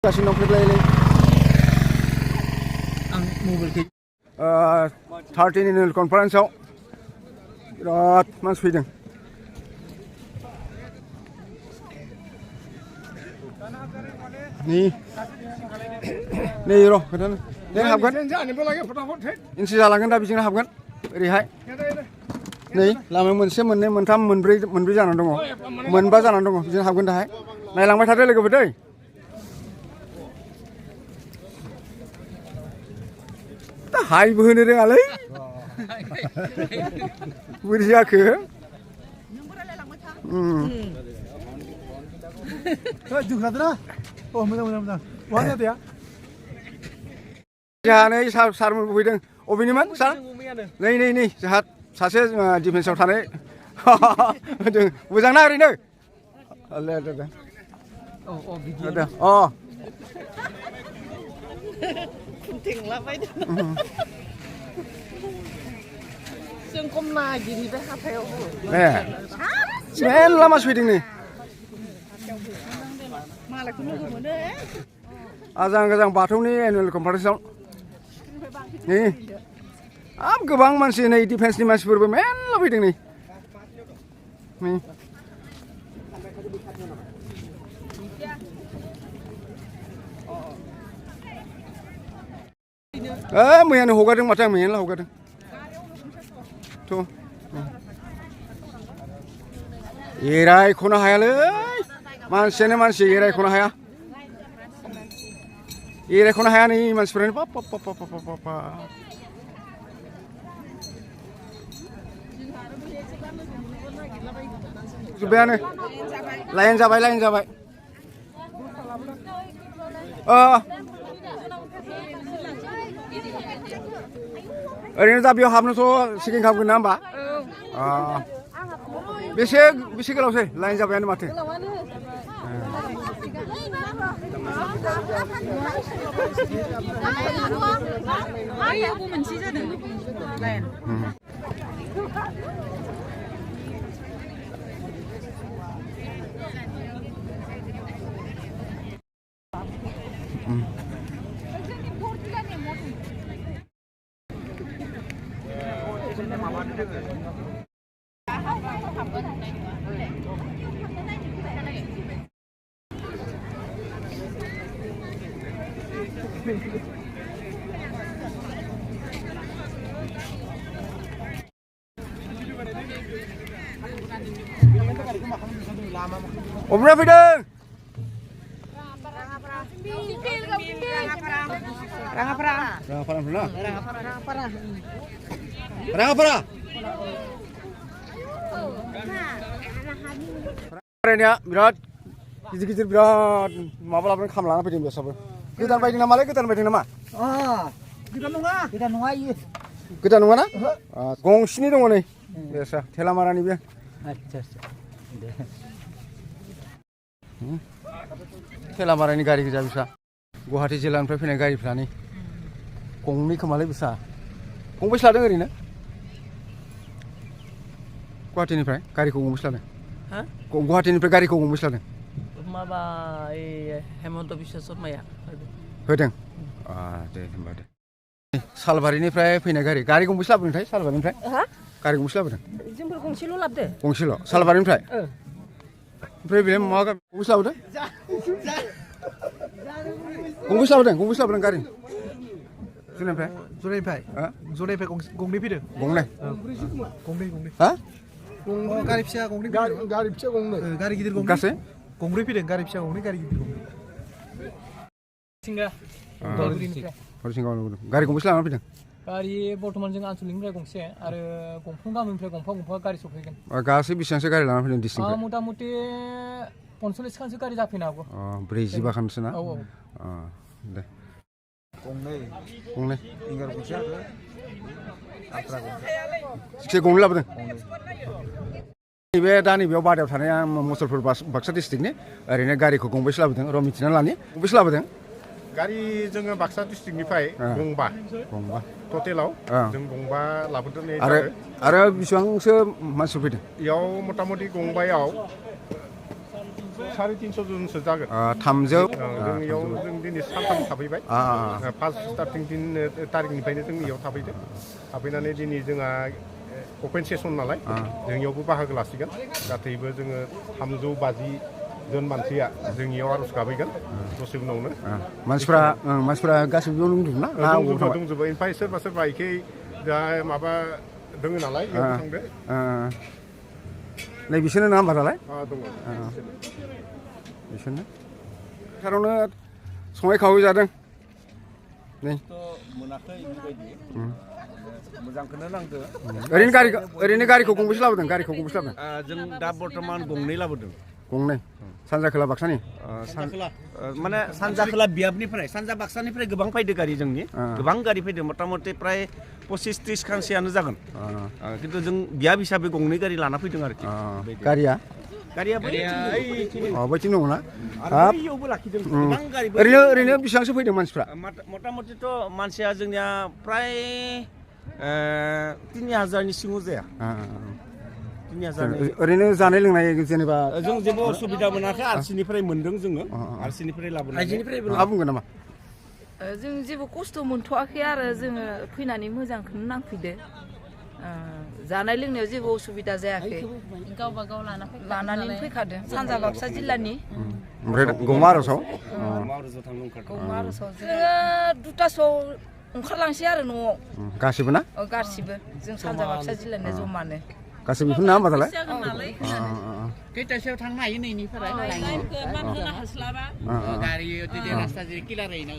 Kasih nomor Ang mobile 13 annual conference आव बिराद मानसि फैदों। नै र' खोन्थानो जों हाबगोन इन्सि जालांगोन दा बिजोंनो हाबगोन ओरैहाय नै लामायाव मोनसे मोननै मोनथाम मोनब्रै जानानै दङ मोनबा जानानै दङ बिजोंनो हाबगोन दाहाय नायलांबाय थादो लोगोफोर दै हायबो होनो रोङालै बोरै जाखो जोंहा नै सारमोन फैदों अबेनिमोन सार नै जोंहा सासे डिफेन्सआव थानाय मोजां ना ओरैनो जों खम नागिरि बे हाथायाव मेरला मानसि फैदों नै मालायखौ लोगो मोनो आजां गाजां बाथौनि एनुवेल कनफारेन्सआव नै हाब गोबां मानसि नै डिफेन्सनि मानसिफोरबो मेरला फैदों नै मैयानो हगारदों माथो आं मैयानो हगारदों थ' एरायख'नो हायालै मानसियानो मानसि एरायख'नो हाया नै मानसिफोरानो बाप जोब्बायानो लाइन जाबाय ओरैनो दा बेयाव हाबनोथ' सिकिं खालामगोन ना होमबा बेसे गोलावसै लाइन जाबायानो माथो मोनसे जादों लाइन अबेनिफ्राय फैदों राङापारा फरायनाया बिराद गिदिर बिराद माबा लाबोनानै खाम लाना फैदों बेसाबो गोदान बायदों नामा गोदान नङा ना गंसेनि दङ नै बेसा थेलामारानि बे थेलामारानि गारि गोजा बिसा गुवाहाटी जिल्लानिफ्राय फैनाय गारिफ्रानि गंनै खोमालै बिसा गंबेसे लादों ओरैनो गुवाहाटीनिफ्राय गारिखौ गंबेसे लादों गुवाहाटीनिफ्राय गारिखौ गंबेसे लादों माबा हेमन्त बिश्व शर्माया होदों दे होनबा दे सालबारिनिफ्राय फैनाय गारि गंबेसे लाबोदोंथाय सालबारिनिफ्राय गारि गंबेसे लाबोदों जोंफोर गंसेल' लाबोदो गंसेल' सालबारिनिफ्राय ओमफ्राय बे मा गंबेसे लाबोदों गंबेसे लाबोदों गारि जरानिफ्राय गंनै फैदों गंनै हा गारि फिसा गंनै गारि गिदिर गंनै गासै गंब्रै फैदों गारि फिसा गंनै गारि गिदिर गंनै गारि गंबेसे लानानै फैदों गारि बर्थमान जों आनसलिकनिफ्राय गंसे आरो गंफ्रोम गामिनिफ्राय गंफा गारि सफैगोन गासै बेसेबांसो गारि लानानै फैदों डिस्ट्रिक्टनिफ्राय मथा मथि 45 खानसो गारि जाफैनो हागौ 45 खानसो ना दे गंनै गंनै लाबोदों नैबे दा नैबेयाव बादायाव थानाया मुसलपुर बाक्सा डिस्ट्रिक्टनि ओरैनो गारिखौ गंबेसे लाबोदों र' मिथिना लानि गंबेसे लाबोदों गारि जोङो बाक्सा डिस्ट्रिक्टनिफ्राय गंबा टटेलाव जों गंबा लाबोदों आरो बेसेबांसो मानसि फैदों इयाव मथा मथि गंबायाव 350 जनसो जागोन 300 जों इयाव जों दिनै सानथाम थाफैबाय फार्स्ट स्टार्टिं दिन तारिखनिफ्रायनो जों इयाव थाफैदों थाफैनानै दिनै जोंहा अपेन सेसन नालाय जों इयावबो बाहागो लासिगोन गासैबो जोङो 350 जन मानसिया जोंनियाव आर'ज गाबैगोन दसे उनावनो मानसिफ्रा गासिबो दंजोबो ना दंजोबो ओमफ्राय सोरबा सोरबा इखै दा माबा दङ नालाय इयाव थांदो नै बिसोरनो ना होमबा दालाय दङ बिसोरनो थारावनो संनाय खावै जादों नै मोनाखै बेबायदि मोजांखौनो नांदो ओरैनो गारिखौ गंबेसे लाबोदों जों दा बर्तमान गंनै लाबोदों गंनै सानजा खोला बाक्सानि माने सानजा खोला बियाबनिफ्राय सानजा बाक्सानिफ्राय गोबां फैदो गारि जोंनि गोबां गारि फैदो मथा-मथि प्राय 25-30 खानसेयानो जागोन खिन्थु जों बियाब हिसाबै गंनै गारि लाना फैदों आरोखि गारिया बैथिं दङ ना बैयावबो लाखिदों गोबां गारि ओरैनो बेसेबांसो फैदों मानसिफ्रा मथा-मथिथ' मानसिया जोंनिया प्राय 3000नि सिङाव जाया 3000 ओरैनो जानाय लोंनाय जेनेबा जों जेबो असुबिदा मोनाखै आरसिनिफ्राय मोनदों जोङो आरसिनिफ्राय लाबोनानै मा बुंगोन नामा जों जेबो खस्थ' मोनथ'वाखै आरो जोङो फैनानै मोजांखौनो नांफैदो जानाय लोंनायाव जेबो उसुबिदा जायाखै गावबा गाव लानानै फैखादों सानजा बाक्सा जिल्लानि ओमफ्राय गमा आर'जआव जोङो 2टासोआव ओंखारलांसै आरो न'आव गासिबो ना गासिबो जों सानजा बाक्सा जिल्लानि जमानो गासिबो बेखौनो ना होमबा दालाय खैथासोआव थांनो हायो नैनिफ्राय गारि रास्ता जेरै किलार हैनो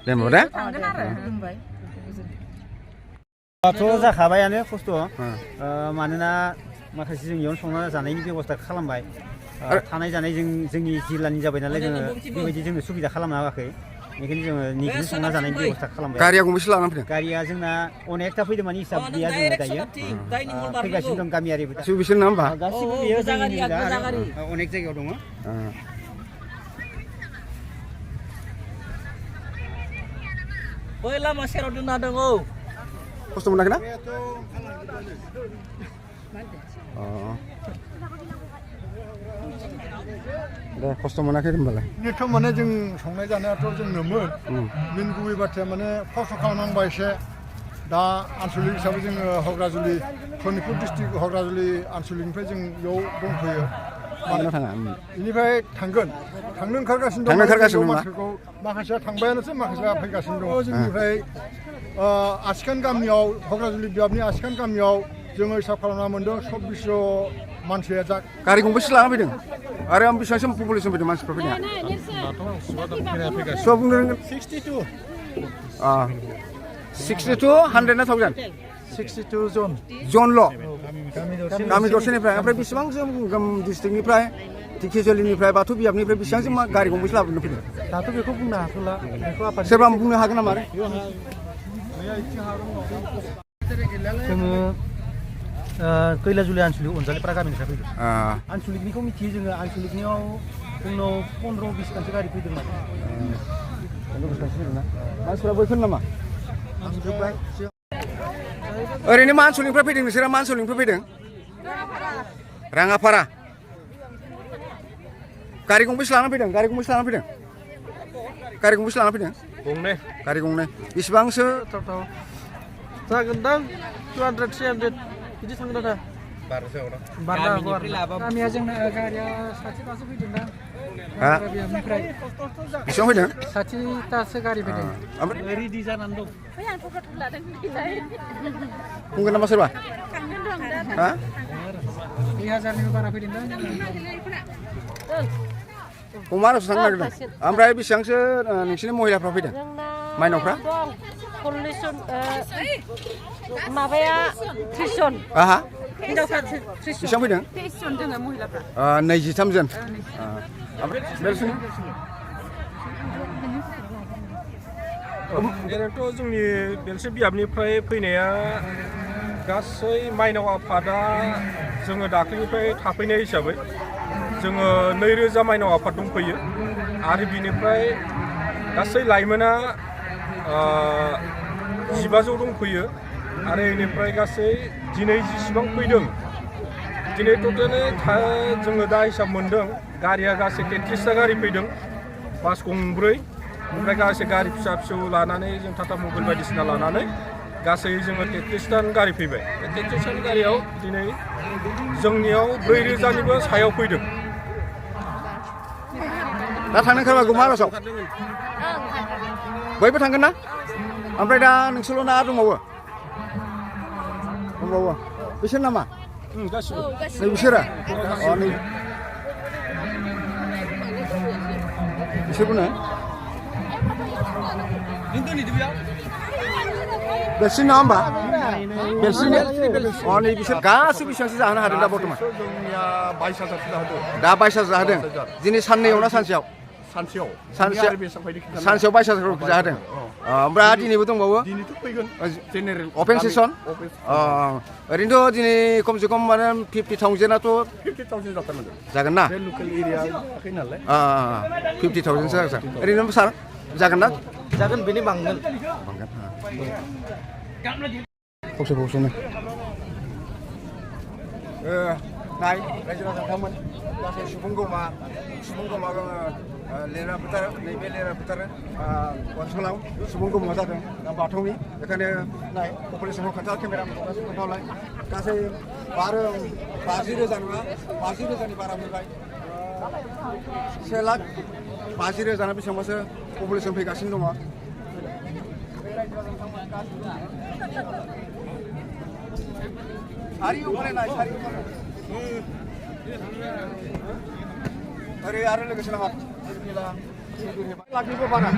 दे होमबा दे थांगोन आरो बुंबाय दाथ' जाखाबायानो खस्थ' मानोना माखासे जों इयावनो संना जानायनि बेब'स्था खालामबाय थानाय जानाय जोंनि जिल्लानि जाबाय नालाय जोङो बेबायदि जोंनो सुबिदा खालामना होआखै बेनिखायनो जोङो निजेनो संना जानायनि बेब'स्था खालामबाय गारिया गंबेसे लानानै फैदों गारिया जोंना अनेकथा फैदों माने हिसाब गैया जोङो दायो फैगासिनो दं गामियारिबो गासिबो बिसोर ना होमबा गासिबो बेयो जोंनि अनेक जायगायाव दङ बै लामा सेराव दोनना दङ खस्थ' मोनाखै ना दे खस्थ' मोनाखै होनबालाय बेथ' माने जों संनाय जानायाथ' जोंनोमोन मेन गुबै बाथ्राया माने खस्थ' खालामनांबाय एसे दा आनसलिक हिसाबै जोङो हग्राजुलि सनितपुर डिस्ट्रिक्ट हग्राजुलि आनसलिकनिफ्राय जों बेयाव दंफैयो बेनिफ्राय थांनो ओंखारगासिनो दं मानसिफोरखौ माखासेया थांबायानोसो माखासेया फैगासिनो दङ जोंनिफ्राय आसिखान गामियाव हग्राजुलि बियाबनि आसिखान गामियाव जोङो हिसाब खालामना मोनदों 2400 मानसिया गारि गंबेसे लाना फैदों आरो बेसेबांसो पपुलेसन फैदों मानसिफ्रा फैनाया सब बुंनो रोंगोन 62 100 ना 1000 62 जनल' गामि दरसेनिफ्राय ओमफ्राय बेसेबां जों डिस्ट्रिक्टनिफ्राय ढेकियाजुलिनिफ्राय बाथौ बियाबनिफ्राय बेसेबां जों गारि गंबेसे लाबोनो फैदों दाथ' बेखौ बुंनो हाथ'ला सोरबा बुंनो हागोन नामा जोङो कैलाजुलि आनसलिक अनजालिपारा गामिनिफ्राय फैदों आनसलिकनिखौ मिथियो जोङो आनसलिकनियाव जोंनाव 15-20 खानसो गारि फैदों मानसिफ्रा बैफोर नामा ओरैनो मा ओनसोलनिफ्राय फैदों नोंसोरा मा ओनसोलनिफ्राय फैदों राङापारा गारि गंबेसे लाना फैदों गंनै गारि गंनै बेसेबांसो जागोनदां 200-300 बिदि थांगोन दा गामिया जोंना गारिया 60तासो फैदों दा बियाबनिफ्राय बेसेबां फैदों 60तासो गारि फैदों रेडि जानानै दं बुंगोन नामा सोरबा 2000निबो बारा फैदों दा गमा आर'ज थांनो नागिरदों ओमफ्राय बेसेबांसो नोंसिनि महिलाफ्रा फैदों माइनावफ्रा माबाया 30 जन आहा हिनजावफ्रा 30 बेसेबां फैदों 23 जन दङ महिलाफ्रा 23 जन ओरैनोथ' जोंनि बेलसे बियाबनिफ्राय फैनाया गासै माइनाव आफादा जोङो दाख्लैनिफ्राय थाफैनाय हिसाबै जोङो 2000 माइनाव आफाद दंफैयो आरो बिनिफ्राय गासै लाइमोना 1500 दंफैयो आरो बेनिफ्राय गासै दिनै जेसेबां फैदों दिनै टटेलि जोङो दा हिसाब मोन्दों गारिया गासै 33टा गारि फैदों बास गंब्रै ओमफ्राय गासै गारि फिसा फिसौ लानानै जों टाटा मबाइल बायदिसिना लानानै गासै जोङो 33टा गारि फैबाय 33टा गारियाव दिनै जोंनियाव 4,000निबो सायाव फैदों दा थांनो ओंखारबाय महाराजाव बयबो थांगोन ना ओमफ्राय दा नोंसोरल' ना दंबावो बिसोर नामा गासिबो नै बिसोरो नै बिसोरबो बेलसिन नङा होमबा बेलसिन नै बिसोर गासैबो बेसेबांसो जाहोनो हादों दा बर्थमान जोंनिया 22,000 जाहोदों दा 22,000 जाहोदों दिनै साननैयाव ना सानसेयाव सानसेयाव सानसेयाव 22,000 जाहोदं ओमफ्राय दिनैबो दंबावो दिनैथ' फैगोन जेनेरेल अपेन सेसन ओरैनोथ' दिनै खमसे खम माने 50,000आथ' 50,000 जाथारनांगोन जागोन ना बे लकेल एरिया थाखाय नालाय 50,000 जागोन ओरैनो सार जागोन ना जागोन बेनि बांगोन फसनो नाय रायजो राजाफोरमोन गासै सुबुंगौमा लेरा फोथार नैबे लेरा फोथार ओनसोलाव सुबुंगौमा जादों बाथौनि बेखायनो नाय पपुलेसनखौ खोन्था केमेरा खोन्थालाय गासै 50,000 नङा 50,000नि बारा फैबाय 1,50,000 बेसेबांबासो पपुलेसन फैगासिनो दङ ओरै आरो लोगोसे नामा लाखनिबो बारा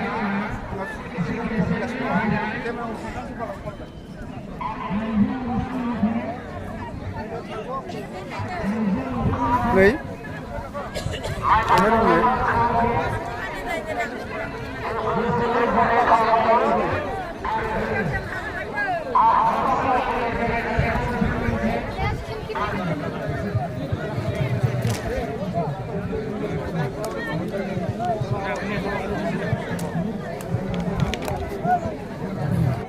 नै